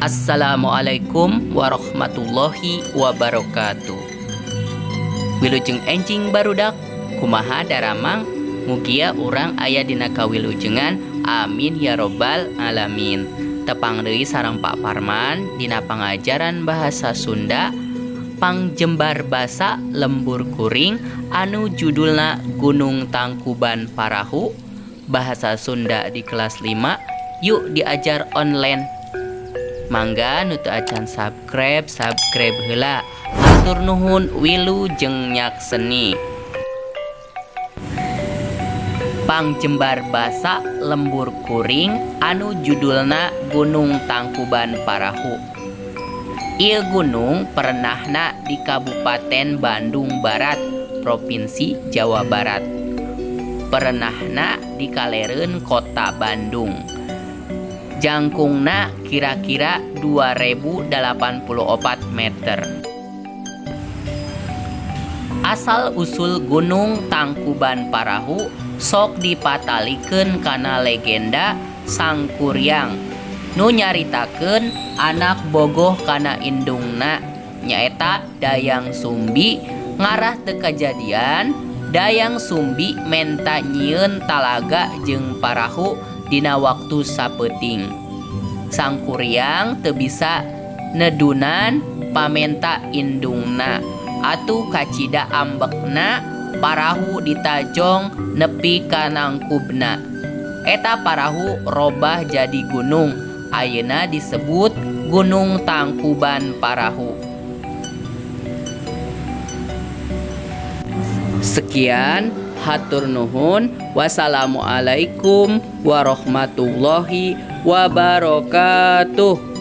Assalamualaikum warahmatullahi wabarakatuh. Wilujeng enjing barudak, kumaha daramang? Mugia urang aya dina kawilujengan, amin ya robbal alamin. Tepang deui sareng Pak Parman dina pangajaran bahasa Sunda pangjembar basa lembur kuring anu judulna Gunung Tangkuban Parahu bahasa Sunda di kelas 5. Yuk diajar online. Mangga nu teu acan subscribe, subscribe heula. Hatur nuhun, wilujeng nyakseni. Pangjembar basa lembur kuring anu judulna Gunung Tangkuban Parahu. Ieu gunung perenahna di Kabupaten Bandung Barat, Provinsi Jawa Barat. Perenahna di kalereun Kota Bandung. Jangkungna kira-kira 2084 meter. Asal usul Gunung Tangkuban Parahu sok dipatalikeun kana legenda Sangkuriang nu nyaritakeun anak bogoh kana indungna nyaeta Dayang Sumbi ngarah teu kajadian. Dayang Sumbi menta nyieun talaga jeung parahu dina waktu sapeuting. Sangkuriang teu bisa nedunan pamenta indungna, atuh kacida ambekna parahu ditajong nepi ka nangkubna. Eta parahu robah jadi gunung, ayeuna disebut Gunung Tangkuban Parahu. Sekian, hatur nuhun. Wassalamualaikum warahmatullahi wabarakatuh.